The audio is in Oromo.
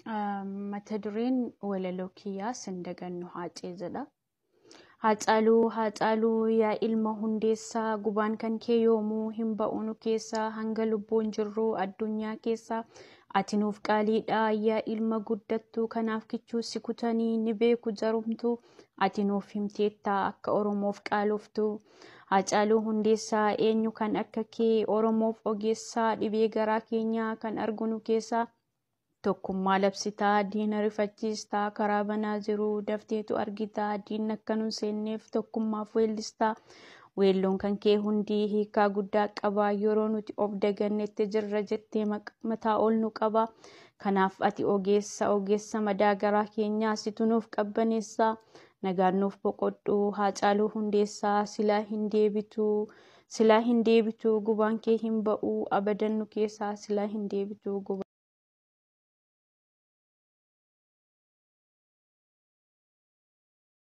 Mata dureen walaloo kiyyaa "Sin dagannu Haacee" jedha. Haacaaluu Haacaaluu yaa ilma hundeessaa, gubaan kan kee yoomuu hin ba'u nu keessaa, hanga lubbuun jirru addunyaa keessaa. Ati nuuf qaaliidha yaa ilma guddattuu, kanaaf kichuu si kutanii ni beeku jarumtuu. Ati nuuf himteettaa akka Oromoof qaalooftu. Haacaaluu Hundeessaa, eenyu kan akka kee, Oromoof ogeessaa, dhibee garaa keenyaa kan argu nu keessaa. Tokkummaa labsitaa, diina rifachiistaa, karaa banaa jiru dafteetu argitaa, diinni akka nun seenneef tokkummaaf weellistaa. Weelluun kan kee hundi hiikaa guddaa qaba, yeroo nuti of dagannetti jirra jettee mataa ol nu qaba. Kanaaf ati ogeessa, ogeessa madaa garaa keenyaa, situ nuuf qabbaneessaa. Nagaan nuuf boqodhu Haacaaluu Hundeessaa, silaa hin deebitu, silaa hin deebitu, gubaan kee hin ba'u abadan nu keessaa, silaa hin deebitu gubaan.